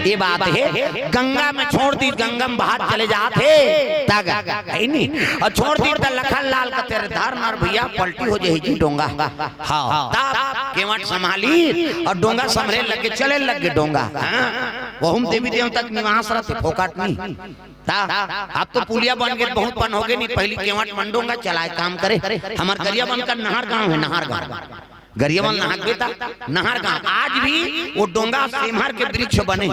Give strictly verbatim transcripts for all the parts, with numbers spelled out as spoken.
ये बात हे, गंगा में छोड़ दी, गंगा में बहात चले जात हे, तग, हे नी? अउ छोड़ दी त लखन लाल कथे, "अरे धर न रे भइया, पलटी हो जाही जी डोंगा।" हाँ, तब केवट संभाली अउ डोंगा संभरे लगे, चले लगे डोंगा। हाँ, वहू म देवी देवता के निवास रहिथे, फोकट नहीं। ता, अब तो पुलिया बन गे, बहुत पन हो गे नहीं, पहिली केवट मन डोंगा चलाय काम करे। हमर गरियाबंद कर नहर गांव हे, नहर गांव। गरियाबंद नहाक बेटा, नहर गांव। आज भी वो डोंगा सेमहर के वृक्ष बने।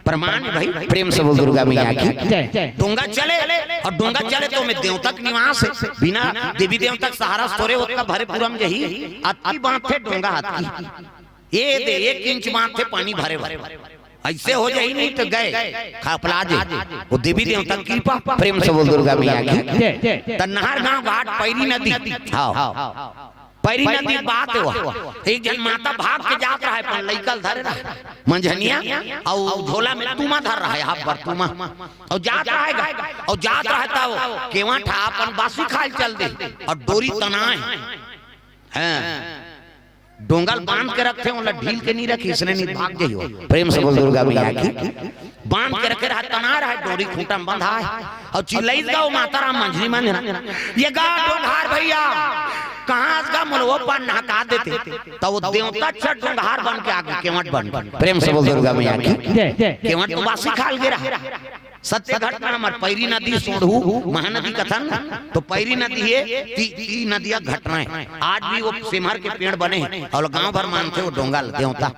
प्रमाण हे भाई, प्रेम से बोल दुर्गा मैया की। जय, जय। डोंगा चले, अउ डोंगा चले त ओमे देवता के निवास हे। बिना देवी देवता के सहारा से थोरे ओतका भरे पूरा म जाही, अतकी बांधथे डोंगा अतकी। ये दे, एक इंच बांधथे पानी भरे भरे। अइसे हो जाही नहीं त गय, खपला जाही। वो देवी देवता के कृपा, प्रेम से बोल दुर्गा मैया की। जय, जय। त नहर गांव घाट पैरी नदी। हाँ। पैरी नदी बात हे वो। एक झन माता भाग के जात रहय, अपन लइका ल धरे रहय। मंझनिया, अउ झोला में तूमा धर रहय, हाथ भर तूमा। अउ जात रहय गा, अउ जात रहय त केवट ह अपन बासी खाय ल चल दे, अउ डोरी तनाय। हाँ। डोंगा ल बांध के रखथे, ओला ढील के नहीं रखिस, अइसने नहीं भाग जाही वो। प्रेम से बोल दुर्गा मैया की। बांध के रखे रहय, तना रहय, डोरी खूंटा म बंधाय। अउ चिल्लाइस गा वो माता राम मंझनी मंझना, "ये गा डोंगहार भइया, कहाँ हस गा, मोला ओ पार नहका देते।" त वो देवता छठ डोंगहार बन के आगे, केवट बन के। प्रेम से बोल दुर्गा मैया की। जय, जय। केवट तो बासी खाय ल गे रहय। सत्य घटना, हमर पैरी नदी, सोंढ़ू महानदी कथन, त पैरी नदी हे, ती, ती नदिया घटना हे। आज भी वो सेमहर के पेड़ बने हे अउ गांव भर मानथे वो डोंगा ल देवता।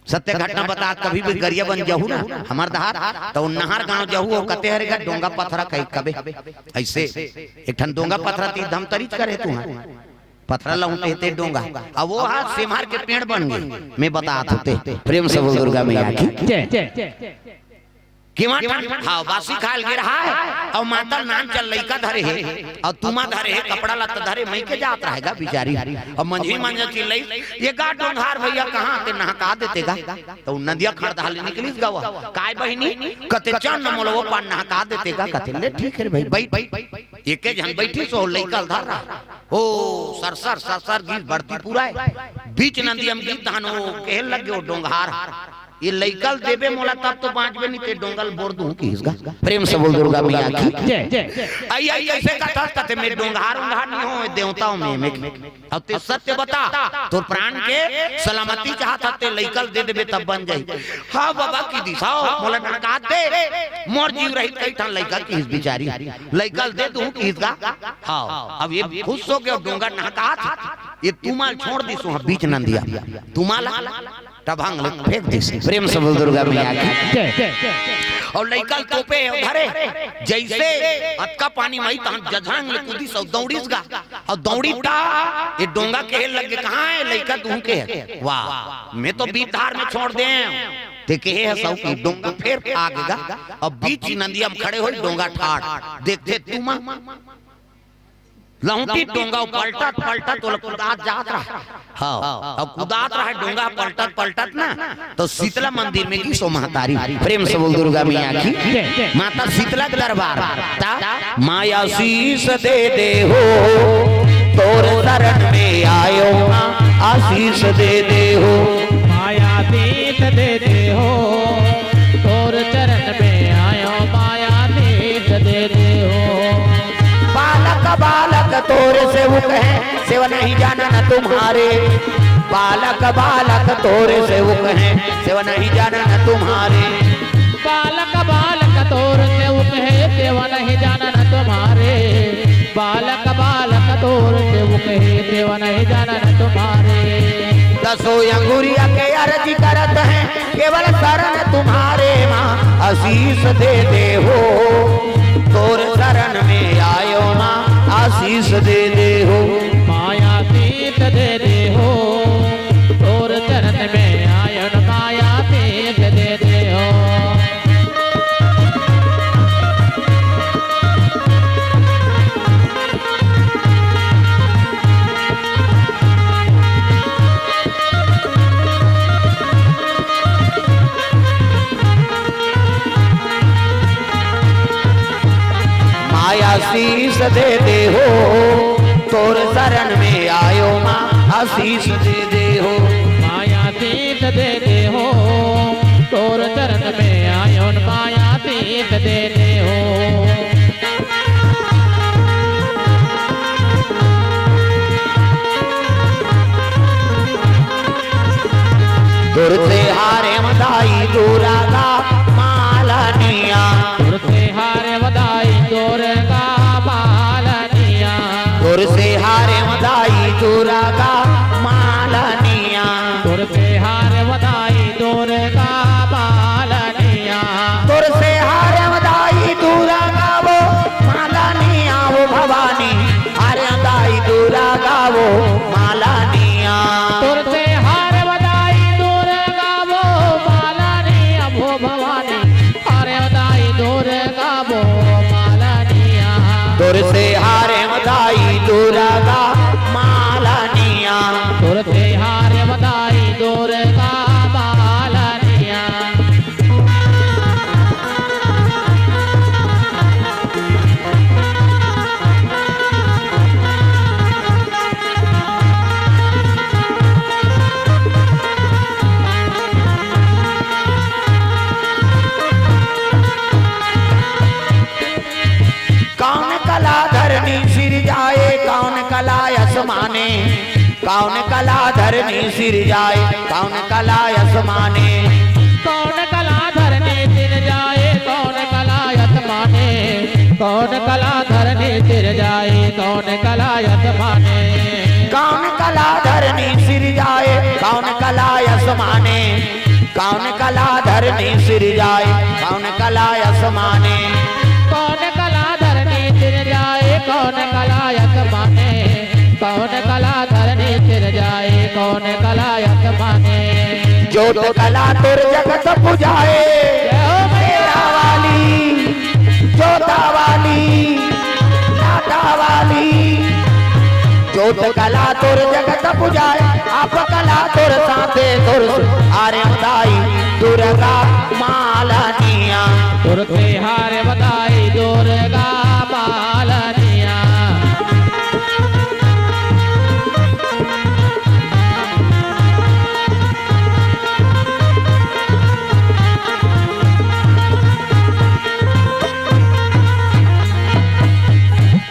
सत्य घटना बतात, कभी भी गरियाबंद जाहू ना, हमर डहर, त वो नहर गांव जाहू अउ कथे हरे गा डोंगा पथरा कहि कबे। अइसे एक ठन डोंगा पथरा ती धमतरीच करे तू हा। पथरा लहुंटे ते डोंगा। अब वो हा सेमहर के पेड़ बन गे। मैं बतात हों ते। प्रेम से बोल दुर्गा मैया की। जय, जय। केवट, हाँ, बासी खाय ल गे रहय, अउ माता ल नान चल लइका धरे हे, अउ तूमा धरे हे, कपड़ा लत्ता धरे, मइके जात रहय गा बिचारी। अउ मंझी मंझा चिल्लाइस, "ये गा डोंगहार भइया, कहाँ ते नहका देते गा?" त वो नदिया खड़दहा ले निकलिस गा वो। "काय बहिनी?" कथे, "चल न मोला ओ पार नहका देते गा।" कथे, "ले ठीक हे रे भाई, बइठ।" एके झन बइठिस, ओ लइका ल धर रहय। ओ सरसर सरसर गिस, बरती पुराय। बीच नदिया म गिस तहन ओ कहे लगे, "ओ डोंगहार, ये लइका ल देबे मोला तब तो बांचबे, नहीं ते डोंगा ल बोर दूं," किहिस गा। प्रेम से बोल दुर्गा मैया की। जय, जय। अई, अई, कइसे कथस? कथे, "मैं डोंगहार ओंगहार नहीं हों, देवता हों मैं, मैं।" अउ ते सत्य बता, तोर प्राण के सलामती चाहत हस, ते लइका ल दे देबे तब बन जाही। "हाँ बबा," किहिस, "हाँ, मोला नहका दे, मोर जीव रही कई ठन लइका," किहिस बिचारी। "लइका ल दे दूं," किहिस गा। हाँ, अब ये खुश हो गे, डोंगा नहकात, ये तूमा ल छोड़ दिस, वहाँ बीच नदिया, तूमा ल टभंग ले फेंक दिस। प्रेम से बोल दुर्गा मैया की। जय, जय। अउ लइका ल तोपे अउ धरे, जइसे अतका पानी म आइस तहन जझांग ले कूदिस अउ दौड़िस गा। अउ दौड़िस त ये डोंगा कहे लगे, "कहाँ हे लइका, तुहूं के हे?" "वाह, मैं तो बीच धार में छोड़ देंव।" ते कहे हस कि डोंगा फेर आगे गा। अब बीच नदिया म खड़े होइस, डोंगा ठाढ़। देखथे तूमा लहुंटिस डोंगा, पलटत पलटत ओला कुदात जात रहय। हाँ, अब कुदात रहय डोंगा पलटत पलटत ना, त शीतला मंदिर में गिस ओ महतारी। प्रेम से बोल दुर्गा मैया की। माता शीतला के दरबार। त माँ आशीष दे दे हो, तोर शरण में आयो माँ, आशीष दे दे हो। माँ आशीष दे दे हो, तोर चरण में आयो, माँ आशीष दे दे हो। बालक बालक तोर सेवक हैं, सेवा नहीं जानन तुम्हारे। बालक बालक तोर सेवक हैं, सेवा नहीं जानन तुम्हारे। बालक बालक तोर सेवक हैं, सेवा नहीं जानन तुम्हारे। बालक बालक तोर सेवक हैं, सेवा नहीं जानन तुम्हारे। दसों अंगुरिया के अर्जी करत हैं, केवल शरण तुम्हारे माँ आशीष दे दे हो। तोर शरण में आयो माँ आशीष दे दे हो। माँ आशीष दे दे हो। तोर चरण में आयो न माँ आशीष दे दे हो। माँ आशीष दे दे हो, तोर शरण में आयो माँ आशीष दे दे हो। माँ आशीष दे दे हो, तोर चरण में आयोन माया दीप देने हो। तोर से हारे मदाई दूरा गा मालनिया। तोर से हारे मदाई दूरा गा मालनिया। तोर से हारे मदाई दूरा गा मालनिया। तोर से हारे मदाई दूरा गा मालनिया। तोर से हारे मदाई दूरा गा वो मालनिया वो भवानी। हारे मदाई दूरा गा वो मालनिया। तोर से हारे मदाई दूरा गा वो मालनिया वो भवानी। हारे मदाई दूरा गा वो मालनिया। तोर से हारे मदाई दूरा गा मालनिया। तोर से हारे मदाई दूरा गा मालनिया। कौन कला धरनी सिरजाए, कौन कला आसमाने। कौन कला धरनी सिरजाए, कौन कला आसमाने। कौन कला धरनी सिरजाए, कौन कला आसमाने। कौन कला धरनी सिरजाए, कौन कला आसमाने। कौन कला धरनी सिरजाए, कौन कला आसमाने। कौन कला धरनी सिरजाए, कौन कला आसमाने। कौन कला धरनी सिरजाए, कौन कला आसमाने। कौन कला धरनी सिरजाए, कौन कला आसमाने। जोत कला तोर जगत पुजाए। जय हो मैया। शेरा वाली, जोता वाली, लाटा वाली। जोत कला तोर जगत पुजाए, आप कला तोर साथे तोर सु-, हारे मदाई दुर्गा मालनिया। तोर से हारे मदाई दुर्गा मालनिया।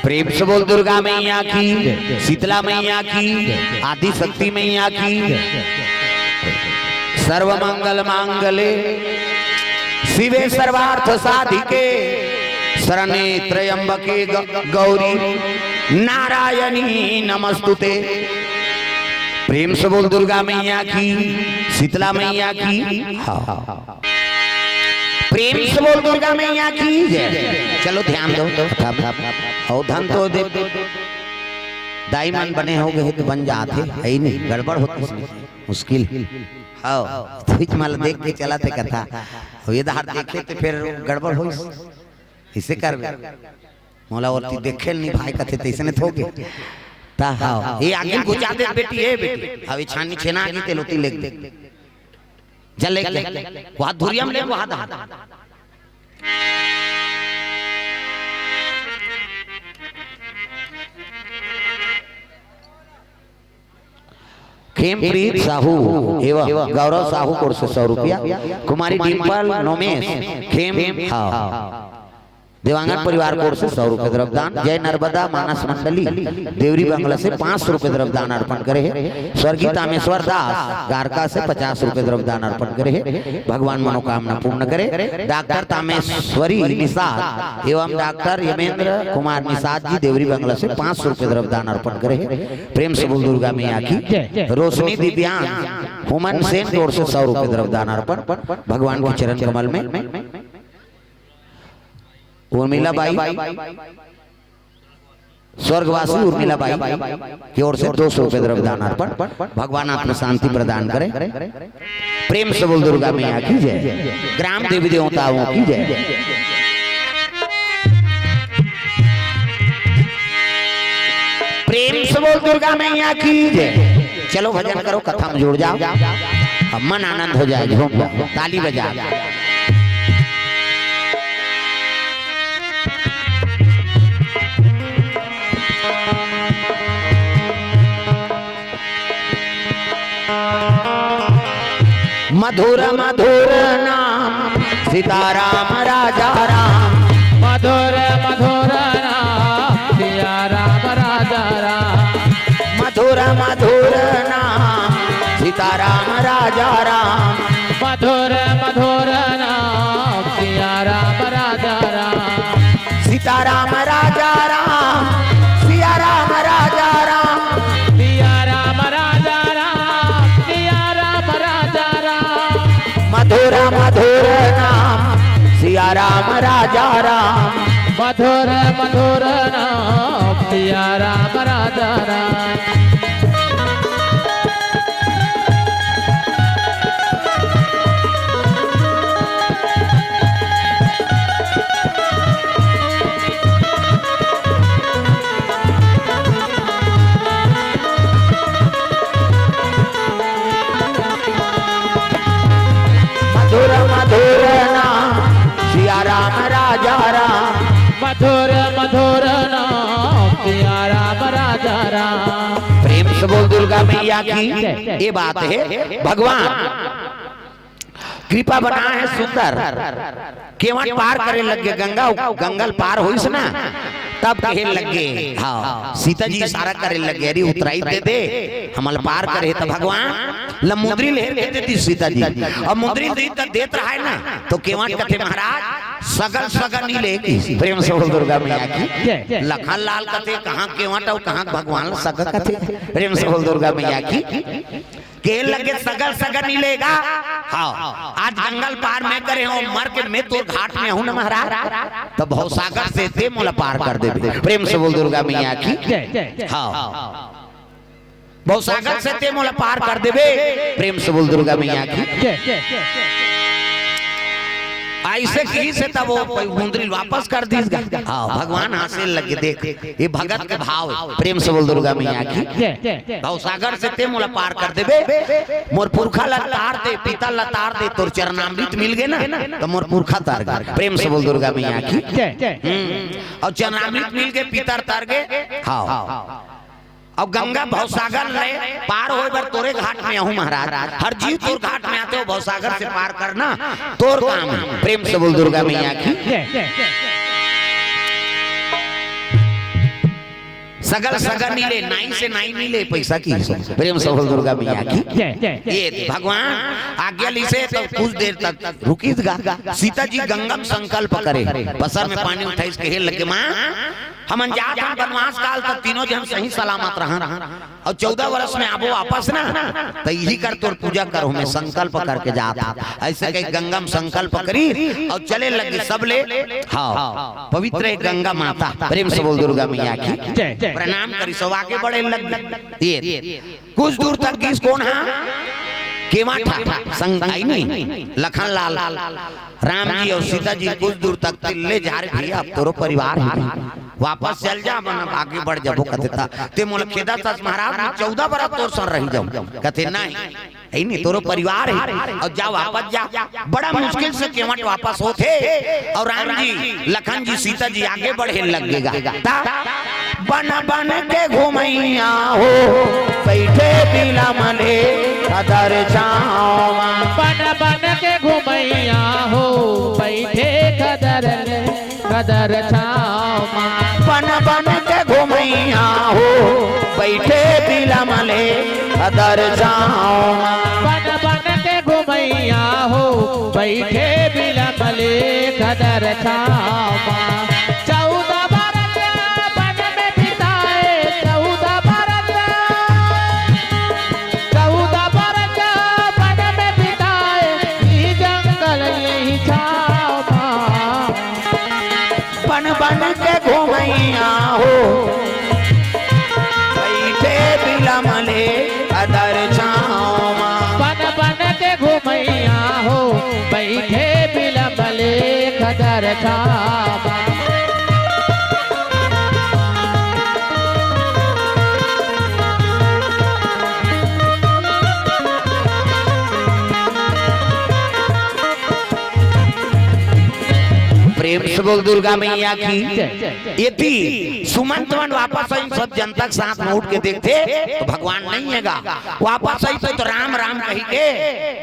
प्रेम से बोल दुर्गा मैया की, शीतला मैया की, आदि शक्ति मैया की। सर्व मंगल मांगले शिवे सर्वार्थ साधिके शरणे त्र्यंबके ग-, गौरी नारायणी नमस्तुते। प्रेम से बोल दुर्गा मैया की, शीतला मैया की। हाँ, हाँ, हाँ। प्रेम से बोल दुर्गा मैया की जय। चलो ध्यान दो, थप, थप, थप। और धन तो दे, दाई मन बने हो गए तो बन जाते, है ही नहीं, गड़बड़ होती इसमें, मुश्किल। हाँ, तो बीच में देख के चला थे कथा, अब ये धार देखे तो फिर गड़बड़ हो, इसे कर। मोला ओती देखे ल नहीं भाई कथे, तैसने थोके। ता हाव, ये आगे गुचा दे बेटी, ए बेटी। अब ये छानी छेना आगे ते लोती लेग दे। जा लेग दे। वहाँ धुरिया में ले, वहाँ दा। खेमप्रीत साहू एवं गौरव साहू कोर से सौ रुपया, कुमारी डिम्पल नोमेश खेम, हाँ, देवांगन परिवार कोर से सौ रुपये द्रव्यदान, जय नर्मदा मानस मंडली देवरी बंगला से पाँच सौ रुपये द्रव्यदान अर्पण करे हे, स्वर्गीय तामेश्वर दास गारका से पचास रुपये द्रव्यदान अर्पण करे हे, भगवान मनोकामना पूर्ण करे। डॉक्टर तामेश्वरी निषाद एवं डॉक्टर यमेंद्र कुमार निषाद जी देवरी बंगला से पाँच सौ रुपये द्रव्यदान अर्पण करे हे। प्रेम से बोल दुर्गा मैया की। जय। रोशनी दिव्यांग हुमन सेन कोर से सौ रुपये द्रव्यदान अर्पण भगवान के चरण कमल में। उर्मिला बाई, स्वर्गवासी उर्मिला बाई की ओर से दो सौ रुपये द्रव्यदान अर्पण। भगवान आत्म शांति प्रदान करे। प्रेम से बोल दुर्गा मैया की जय, ग्राम देवी देवताओं की जय। प्रेम से बोल दुर्गा मैया की जय। चलो भजन करो, कथा में जुड़ जाओ, अब मन आनंद हो जाए, झूम जाओ, ताली बजा। मत मधुर मधुर नाम सीताराम राजा राम। मधुर मधुर नाम सिया राम राजा राम। मधुर मधुर नाम सीताराम राजा राम। मधुर मधुर नाम सिया राम राजा राम। सीताराम राजा राम, सिया राम राजा राम। सिया राम राजा राम, सिया राम राजा राम। मधुर मधुर नाम सिया राम राजा राम। मधुर मधुर नाम सिया राम राजा राम। मधुर मधुर नाम सिया राम राजा राम। मधुर मधुर नाम सिया राम राजा राम। प्रेम से बोल दुर्गा मैया की। ये बात है भगवान कृपा बनाए हे सुंदर। केवट पार करे लग गे गंगा, गंगा ल पार होइस ना, तब कहे लग गे, हाँ, सीता जी इशारा करे लग गे, "अरे उतराई दे दे, हमन ल पार करे हे।" त भगवान ल मुंदरी ल हेर के देतिस सीता जी। अब मुंदरी ल देत रहाय ना, त केवट कथे, "महाराज, सगा ल सगा नइ ले।" प्रेम से बोल दुर्गा मैया की। लखन लाल कथे, "कहाँ केवट अउ कहाँ भगवान ल सगा कथे?" प्रेम से बोल दुर्गा मैया की। कहे लगे, "सगा ल सगा नइ लेगा।" हाँ, आज गंगा ल पार मैं करे हूँ, मर के मैं तोर घाट में हूँ ना महाराज, त भवसागर से ते मोला पार कर देबे। प्रेम से बोल दुर्गा मैया की। हाँ, भवसागर से ते मोला पार कर देबे। प्रेम से बोल दुर्गा मैया की। अइसे कहिस हे तब वो मुंदरी वापस कर दिस गा। हाँ, भगवान हाँसे लग गे, देख, ये भगत के भाव हे। प्रेम से बोल दुर्गा मैया की। भवसागर से ते मोला पार कर देबे, मोर पुरखा ल तार दे, पिता ल तार दे, तोर चरणामृत मिल गे ना, त मोर पुरखा तर गे। प्रेम से बोल दुर्गा मैया की। हम्म, अउ चरणामृत मिल गे, पिता तर गे। हाँ, अउ गंगा भवसागर ले पार होय बर तोरे घाट में आहूँ महाराज, हर जीव तोर घाट में आथे हो, भवसागर से पार करना तोर काम हे। प्रेम से बोल दुर्गा मैया की। सगा ल सगा नइ ले, नाई से नाई नइ ले, पइसा की। प्रेम से बोल दुर्गा मैया की। ये भगवान आज्ञा लिस हे त कुछ देर तक रुकिस गा। सीता जी गंगा म संकल्प करे, पसर में पानी उठाइस, कहे लगे, "माँ, हमन जात हन बनवास काल तक तीनों झन सही सलामत रहन, अउ चौदह वर्ष में आबो वापस ना, त इही कर तोर पूजा करहूँ, मैं संकल्प करके जात हँव।" अइसे कहि गंगा म संकल्प करिस अउ चले लगिस सबले। हाँ, पवित्र हे गंगा माता। प्रेम से बोल दुर्गा मैया की। प्रणाम करिस अउ आगे बढ़े लगिस। ये कुछ दूर तक गिस, कोन हा? केवट हा। संग आई नहीं, लखन लाल, राम जी अउ सीता जी कुछ दूर तक तिल्ले झारे, "भैया, अब तोरो परिवार हे, वापस चल जा, हमन अब आगे बढ़ जाबो।" कथे, "त ते मोला खेदत हस महाराज, मैं चौदह बरस तोर संग रहि जाहूँ।" कथे, "नहीं, हे नहीं, तोरो परिवार हे, अउ जा, वापस जा।" बड़ा मुश्किल से केवट वापस होथे अउ राम जी, लखन जी, सीता जी आगे बढ़े लगे गा। ता बन बन के घुमैया हो, बइठे बिलमले खदर छाँव मा। बन बन के घुमैया हो, बइठे खदर ले, खदर छाँव मा। बन बन के घुमैया हो, बइठे बिलमले खदर छाँव मा। बन बन के घुमैया हो, बइठे बिलमले खदर छाँव मा। चौदह बरस बन में बिताए, चौदह बरस, चौदह बरस बन में बिताए, इही जंगल इही छाँव मा। बन बन के घुमैया हो, बइठे बिलमले खदर छाँव मा। बन बन के घुमैया हो, बइठे बिलमले खदर छाँव मा। प्रेम से बोल दुर्गा मैया की। एती सुमंत मन वापस आइन, सब जनता के साथ में उठ के देखथे तो भगवान नहीं हे गा। वापस आइन तो राम राम कहि के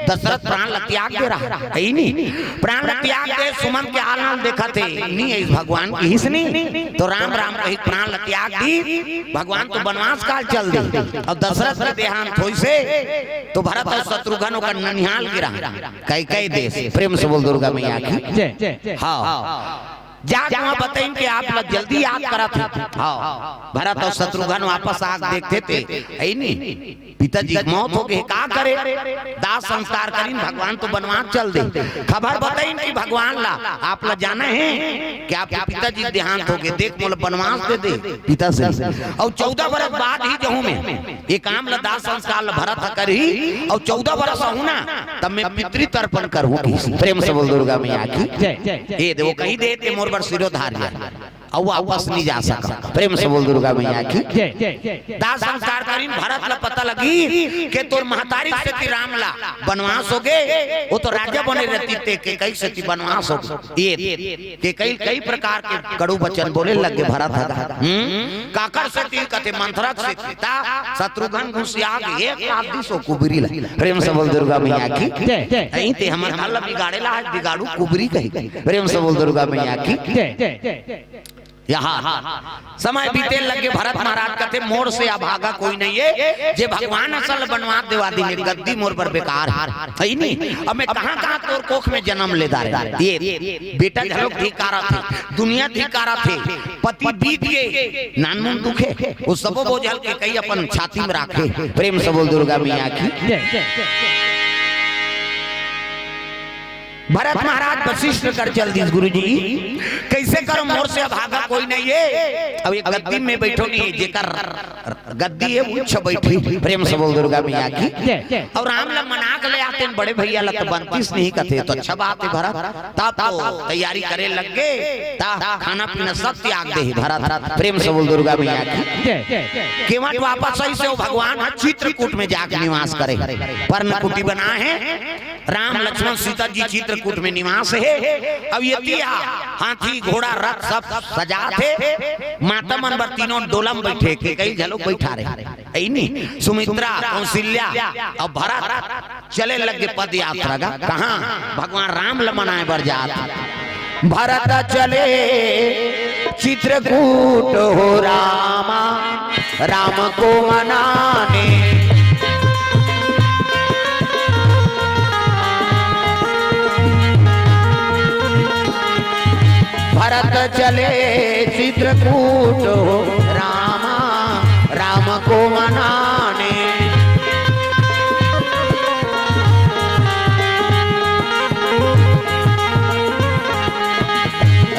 दशरथ प्राण ल त्याग दे रहा हे, नहीं? प्राण ल त्याग दे, सुमंत के आल नाल देखथे, नहीं हे भगवान, किहिस नहीं तो राम राम कहि प्राण ल त्याग दी। भगवान तो बनवास काल चल दी। अउ दशरथ के देहांत होइसे तो भरत अउ शत्रुघ्न ओकर ननिहाल गे रहा, कैकई देस। प्रेम से बोल दुर्गा मैया की। जय, जय, जय। हाँ। जाके वहाँ बताइन कि आप लोग जल्दी याद करत हे। हाँ। भरत अउ शत्रुघ्न वापस आके देखथे ते, हे नहीं? पिताजी के मौत हो गे, का करे? दाह संस्कार करिन, भगवान तो बनवास चल दे। खबर बताइन कि भगवान ला, आप ला जाना हे कि आपके पिताजी के देहांत हो गे, देख मोला बनवास दे दे पिता से। अउ चौदह बरस बाद ही जाहूं मैं, ये काम ला, दाह संस्कार ला भरत ह करही, अउ चौदह बरस आहूं ना, तब मैं पितृ तर्पण करहूं किहिस। प्रेम से बोल दुर्गा मैया की। जय, जय, जय। ये देखो, कहि दे ते मोर बर सिरोधार्य। अउ वापस नहीं जा सका। प्रेम से बोल दुर्गा मैया की। जय, जय, जय, जय। दाह संस्कार करिन, भरत ला पता लगिस कि तोर महतारी सेती राम ला बनवास हो गे, वो तो राजा बने रहतिस ते, कैकई सेती बनवास हो गे। ये कैकई कई प्रकार के कड़ू वचन बोले लग गे भरत ह। हम्म? काकर सेती कथे? मंथरा के सेती। त शत्रुघ्न घुसिया गे, एक लात दिस ओ कुबरी ला। प्रेम से बोल दुर्गा मैया की। जय, जय। अई ते हमर घर ला बिगाड़े ला, आज बिगाड़ू कुबरी कहि। प्रेम से बोल दुर्गा मैया की। जय, जय, जय। यहाँ समय बीते लग गे, भरत महाराज कथे, मोर से अभागा कोई नहीं हे, जे भगवान असन बनवास देवा दिही, गद्दी मोर बर बेकार हे, हे नहीं? अब मैं कहाँ-कहाँ तोर कोख में जनम ले डारेंव। ये बेटा घलोक धिकारथे, दुनिया धिकारथे, पति बीत गे, नानमुन दुख हे, वो सबो बोझ ल कैकई अपन छाती में राखे। प्रेम से बोल दुर्गा मैया की। जय, जय, जय। भरत महाराज वशिष्ठ कर चल दिस, गुरुजी, कैसे करंव, मोर से अभागा कोई नहीं हे। अब एक गद्दी में बइठो नहीं, जेकर गद्दी हे, उच्च बइठही। प्रेम से बोल दुर्गा मैया की। जय, जय। अउ राम ला मना के ले आतेन, बड़े भैया ला तो बनतिस नहीं कथे, तो अच्छा बात हे भरत। तब तो तैयारी करे लग गे, त खाना पीना सब त्याग देही भरत। प्रेम से बोल दुर्गा मैया की। जय, जय, जय। केवट वापस आइसे, ओ भगवान ह चित्रकूट में जाके निवास करे, पर्णकुटी बनाए हे। राम लक्ष्मण सीता जी चित्रकूट में निवास हे। अब ये तिहा हाथी घोड़ा रथ सब सजात हे। माता मन बर तीनों डोला म बइठे, कैकई घलोक बइठारे हे, हे नहीं? सुमित्रा, कौशल्या अउ भरत चले लग गे पद यात्रा गा। कहाँ? भगवान राम ल मनाए बर जात। भरत चले चित्रकूट हो रामा, राम को मनाने। भरत चले चित्रकूट हो रामा, राम को मनाने।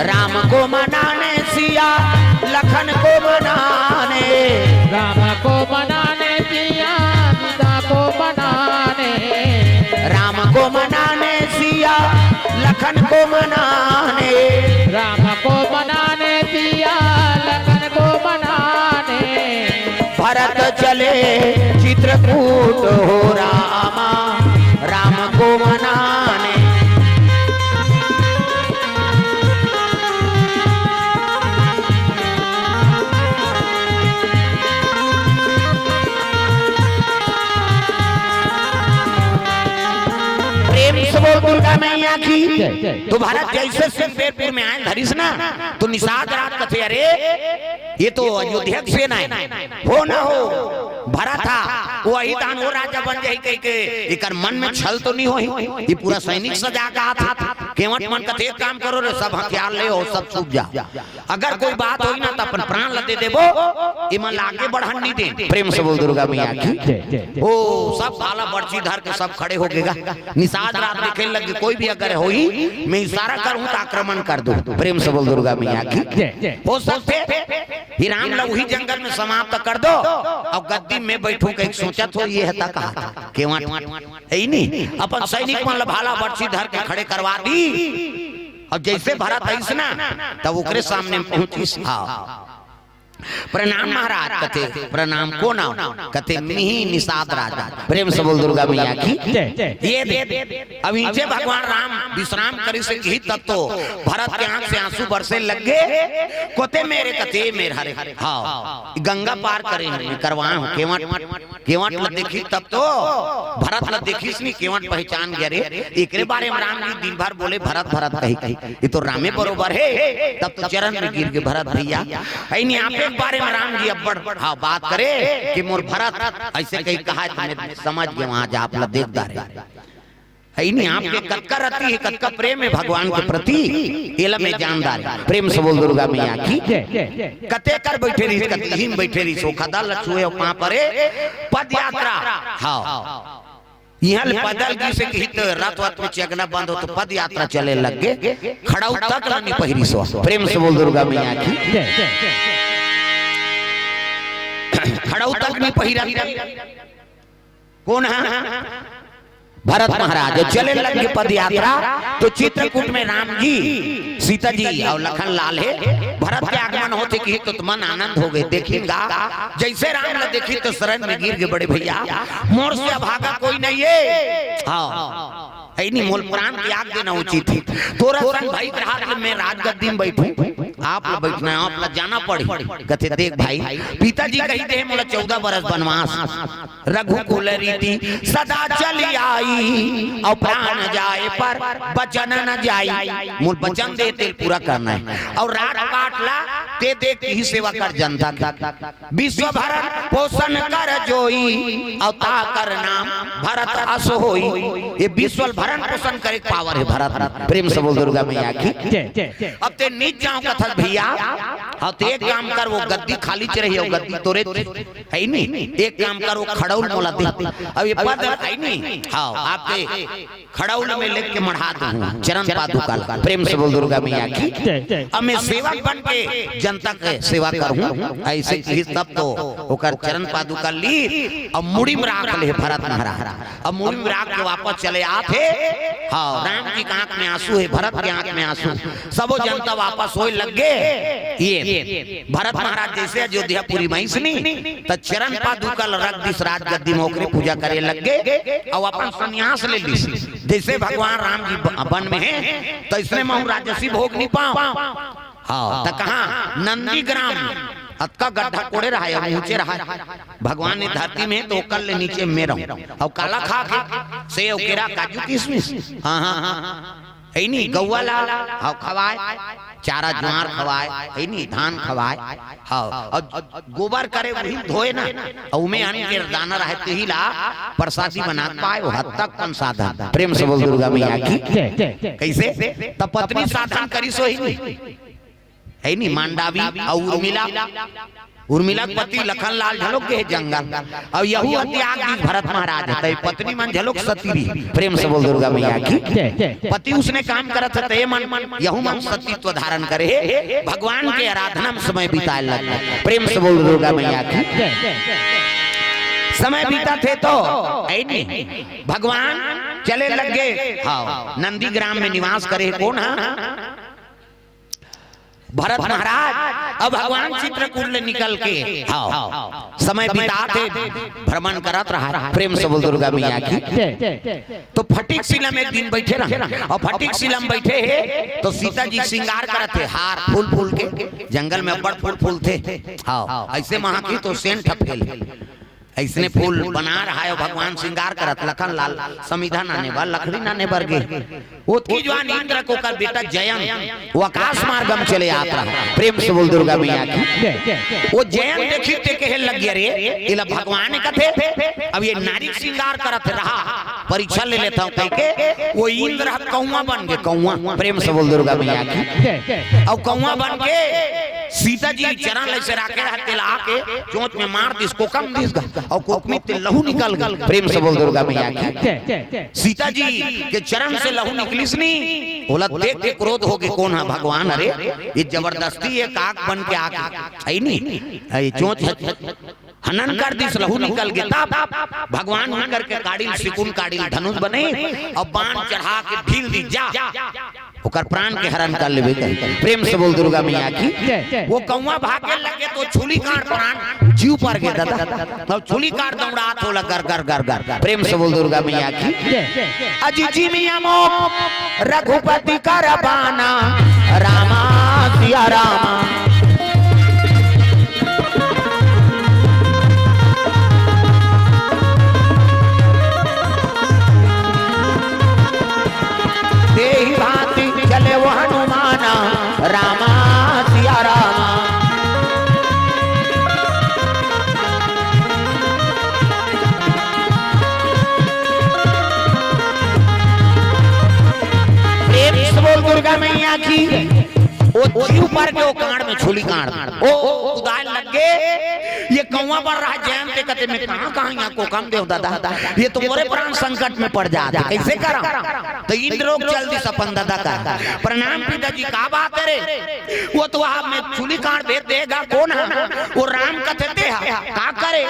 राम को मनाने सिया लखन को मनाने। राम को मनाने सिया सीता को मनाने। राम को मनाने सिया लखन को मनाने। राम को मनाने सिया लखन को मनाने। भरत चले चित्रकूट हो रामा, राम को मनाने। प्रेम से बोल दुर्गा मैया की। जय, जय। तो भरत जैसे सिंदूरपुर में आए धरिस ना, तो निषाद राज कथे, अरे ये तो अयोध्या के सेना हे, हो ना हो, भरत हा, वही दान वो राजा बन जाही कहि के एकर मन में छल तो नहीं होही। ये पूरा सैनिक सजा के आत हे। केवट मन कथे, एक काम करो रे, सब हथियार ले अउ सब छुप जा। अगर कोई बात होही ना, त अपन प्राण ल दे देबो, एमन ल आगे बढ़न नहीं दे। प्रेम से बोल दुर्गा मैया की। जय, जय, जय। ओ, सब भाला बरछी धर के सब खड़े हो गे गा। निषाद राज देखे लग गे, कोई भी अगर होही, मैं इशारा करहूं त आक्रमण कर दो। प्रेम से बोल दुर्गा मैया की। जय, जय। हो सकथे, ही राम ल उही जंगल में समाप्त कर दो, अउ गद्दी में बइठहूं कहि के सोचत हो, ये हे त कहा था, केवट, हे नहीं? अपन सैनिक मन ल भाला बरछी धर के खड़े करवा दी। अउ जैसे भरत आइस ना, तब ओकरे सामने पहुंचिस। हाँ। प्रणाम महाराज। कथे, "प्रणाम कोन आव?" कथे, "मिही निषाद राजा।" प्रेम से बोल दुर्गा मैया की। जय, जय। ये दे, अब इचे भगवान राम विश्राम करिस हे किही तब तो भरत के आंख से आंसू बरसे लग गे। कोते मेरे कथे मेर हरे। हाँ, गंगा पार करे हूँ, करवाए हूँ, केवट, केवट ल देखिस तब तो, भरत ल देखिस नहीं, केवट पहचान गे रे। एकरे बारे में राम जी दिन भर बोले, "भरत, भरत" कही, कही। ये तो रामे बरोबर हे। तब तो चरण में गिर गे भरत भैया। अइनी आप एक बारे में राम जी अब्बड़, हाँ, बात करे कि मोर भरत अइसे कही कहा, तो मैं समझ गे, वहां जा आप ला देख डारे। अइनी आपके कतका रति हे, कतका प्रेम हे भगवान के प्रति, एला मैं जान डारे। प्रेम से बोल दुर्गा मैया की। कते कर बैठे रहिस, कतही में बैठे रहिस, ओ खदा ल छुए, ओ पांव परे, पद यात्रा। हाँ। इहां ले पैदल गिस हे किही त रथ वथ में चघना बंद हो तो पद यात्रा चले लग गे। खड़ाऊ तक ल नी पहिरिस हो। प्रेम से बोल दुर्गा मैया की। खड़ाऊ तक नी पहिरा। कोन हा? भरत महाराज। चले लग गे पद यात्रा, तो चित्रकूट में राम जी, सीता जी अउ लखन लाल हे। भरत के आगमन होथे किही तो मन आनंद हो गे। देखिन गा, जइसे राम ला देखिस तो शरण में गिर गे, "बड़े भैया, मोर से अभागा कोई नहीं हे।" हाँ, अइनी मोल प्राण त्याग देना उचित हे। तोरा संग भाई के हाथ में राजगद्दी में बैठूं, आप ला बैठना हे, आप ला जाना पड़ी। कथे, "देख भाई, पिताजी कही दे मोला चौदह बरस बनवास।" रघुकुल रीति सदा चली आई, अउ प्राण जाए पर बचन न जाई। मोर बचन दे तेल पूरा करना हे। अउ राजपाट ला ते देख ही सेवा कर जनता के। विश्व भरण पोषण कर जोई, अउ ताकर नाम भरत अस होई। ये विश्व भरण पोषण करे के पावर हे भरत में। प्रेम से बोल दुर्गा मैया की। जय, जय, जय। अब ते नीच जांव कथस भैया, हाँ, तो एक काम कर, वो गद्दी खाली च रही, वो गद्दी तोरे हे नी, एक काम कर, वो खड़उल मोला दे। अब ये पद हे नी, हाँ, आपके खड़उल में लेके मढ़ा दूं, चरण पादुका ला। प्रेम से बोल दुर्गा मैया की। जय, जय। अब मैं सेवक बन के जनता के सेवा करहूं, अइसे किहिस तब तो ओकर चरण पादुका लीस, अब मुड़ी में राख ले भरत महाराज। अब मुड़ी में राख के वापस चले आत हे। हाँ, राम जी के आंख में आंसू हे, भरत के आंख में आंसू। सबो जनता वापस होय लग गे। ये भरत महाराज जइसे अयोध्यापुरी म आइस नी, त चरण पादुका ल रख दिस राजगद्दी म, ओकरे पूजा करे लग गे, अउ अपन संन्यास ले लिस। जइसे भगवान राम जी ब-, वन में हे, त अइसने महूं राजसी भोग नी पांव। हाँ, त कहां? नंदीग्राम। अतका गड्ढा कोड़े रहय, अउ ऊंचे रहय। भगवान ने धरती में हे, त ओकर ले नीचे में रहूं। अउ काला खा के, सेव, केरा, काजू, किशमिश। हाँ, हाँ, हाँ। हे नी, गौवा ला, हाँ, खवाय, चारा ज्वार खवाय, हे नी, धान खवाय, हाँ, अउ गोबर करे उही धोय ना, अउ उमे अन्न के दाना रहय, तेही ला प्रसादी बना के पाय, ओ हद तक अपन साधन। प्रेम से बोल दुर्गा मैया की। जय, जय, जय। कइसे? त पत्नी साधन करिस होही नी। हे नी, मांडावी अउ उर्मिला, उर्मिला के पति लखन लाल घलोक गे हे जंगल, अउ यहू ह त्याग दिस भरत महाराज, त पत्नी मन घलोक सती रही। प्रेम से बोल दुर्गा मैया की। जय, जय, जय। पति उसने काम करत हे, त ये मन, यहू मन सतीत्व धारण करे हे, भगवान के आराधना में समय बिताय लग गे। प्रेम से बोल दुर्गा मैया की। जय, जय, जय। समय बीतत हे तो, हे नी, भगवान चले लग गे। हाँ, नंदीग्राम में निवास करे हे। कोन हा? भरत महाराज। अब भगवान चित्रकूट ले निकल के, हाँ, समय बितात हे, भ्रमण करत रहय। प्रेम से बोल दुर्गा मैया की। जय, जय, जय। त फटिक शिला में एक दिन बइठे रहय, अउ फटिक शिला में बइठे हे, त सीता जी सिंगार करत हे, हार, फूल फूल के, जंगल में अब्बड़ फूल फूलथे। हाँ, अइसे महकही त सेंट फैलही। अइसने फूल बना रहय, भगवान सिंगार करत, लखन लाल समिधा लाने बर, लकड़ी लाने बर गे। ओतकी जुवार इंद्र के ओकर बेटा जयंत, ओ आकाश मार्ग में चले आत रहय। प्रेम से बोल दुर्गा मैया की। जय, जय, जय। ओ जयंत देखिस ते कहे लग गे, "अरे, एला भगवान कथे, अब ये नारी के सिंगार करत हे, रहा, परीक्षा ले लेथंव," कहिके ओ इंद्र ह कौआ बन गे, कौआ। प्रेम से बोल दुर्गा मैया की। जय, जय, जय। अउ कौआ बन के सीता जी चरण ल अइसे राखे रहय, तेला आके चोंच में मार दिस, कोकम दिस गा, अउ कोकमी ते लहू निकल गे। प्रेम से बोल दुर्गा मैया की। जय, जय, जय। सीता जी के चरण से लहू निकलिस नी, ओला देख के क्रोध हो गे, कोन हा? भगवान। अरे, ये जबरदस्ती ये काक बन के आके, हे नी, ये चोंच ह-, हनन कर दिस, लहू निकल गे। तब भगवान उनकर के काड़ी ल, सिकुन काड़ी ल धनुष बने, अउ बाण चढ़ा के ढील दिस, जा। ओकर प्राण के हरण कर लेबे कही। प्रेम से बोल दुर्गा मैया की। जय, जय। वो कौवा भागे लगे तो छुली कांड़ प्राण जीव पर गे दादा। अब छुली कांड़ दौड़ात होला गर, गर, गर, गर, गर। प्रेम से बोल दुर्गा मैया की। जय, जय। अजी जी मैया मोक रघुपति कर बाना, रामा सिया रामा। देहि भांति चले वो हनुमाना, रामा सिया रामा। प्रेम से बोल दुर्गा मैया की। ओ जीव पर के ओ कांड़ में छुली कांड़। ओ, ओ कुदाय लग गे। ये कौवा बर रहा जैन ते कते में कहाँ, कहाँ यहाँ को कम देव दादा। ये तो मोरे प्राण संकट में पड़ जात हे। कैसे करम? तो इंद्र लोक चल दिस अपन दादा का। प्रणाम पिताजी, का बात हे रे? वो तो आप में छुली कांड़ भेज देगा, कौन है? वो राम कथे ते हा, का करे?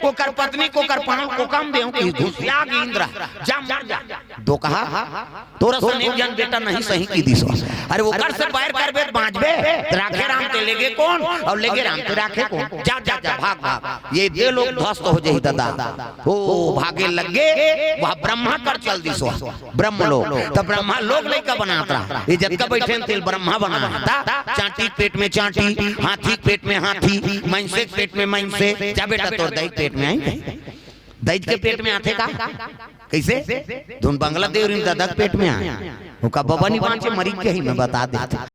ओकर पत्नी को कर पाँव को कम देव कि घुसिया गे इंद्र, जा मर जा। दोकहा, तोर असन एक झन बेटा नहीं सही कि दिस। अरे ओकर से बैर करबे त बाँचबे, त राखे राम ते लेगे कोन, अउ लेगे राम ते राखे कोन। जा, जा, जा, भाग, भाग। ये दे लोक ध्वस्त हो जाही दादा। ओ, भागे लग गे, वहाँ ब्रह्मा कर चल दिस, ब्रह्म लोक। त ब्रह्मा लोक लइका बनात रहा। ये जतका बइठे तेला ब्रह्मा बना। त चांटी के पेट में चांटी, हाथी के पेट में हाथी, मइनसे के पेट में मइनसे। जा बेटा, तोर दाई के पेट में आही। दई के पेट में आथे का? कइसे? धुन बंगला देवरिन दादा के पेट में आय। ओका बबा नी बाँचे, मरी गे हे, मैं बता देथँव।